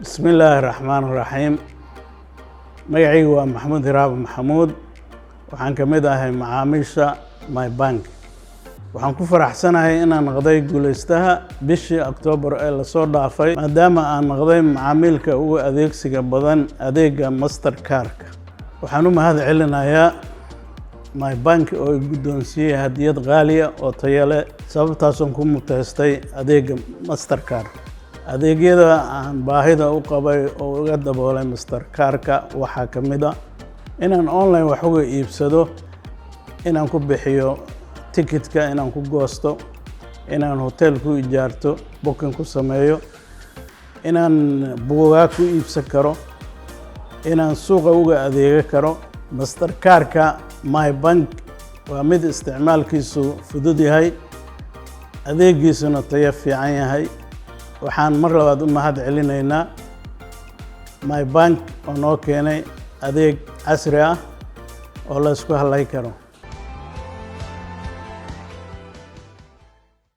Bismi Illaahi Raxmaan Raxiim. Magacaygu waa Maxamuud Hiraab Maxamuud. Waxaan ka mid ahay macaamiisha MyBank. Waxaan ku faraxsanahay inaan noqday guulaystaha bishii Oktoobar ee lasoo dhaafay, maadaama aan noqday macaamiilka ugu adeegsiga badan adeega Mastercard-ka. Waxaan u mahad celinayaa MyBank oo i guddoonsiiyey hadiyad qaaliya oo tayo leh, sababtaasoon ku muteystay adeega Mastercard. Adeegyada aan baahida u qabay oo iga daboolay Mastercard-ka waxaa ka mid ah inaan online wax uga iibsado, inaan ku bixiyo tikitka, inaan ku goosto, inaan hotel ku ijaarto, booking ku sameeyo, inaan buugaag ku iibsan karo, inaan suuqa uga adeega karo. Mastercard-ka MyBank waa mid isticmaalkiisu fudud yahay, adeegiisuna tayo fiican yahay. Waxaan mar labaad u mahad celinaynaa MyBank oo noo keenay adeeg casri ah oo la isku halay karo.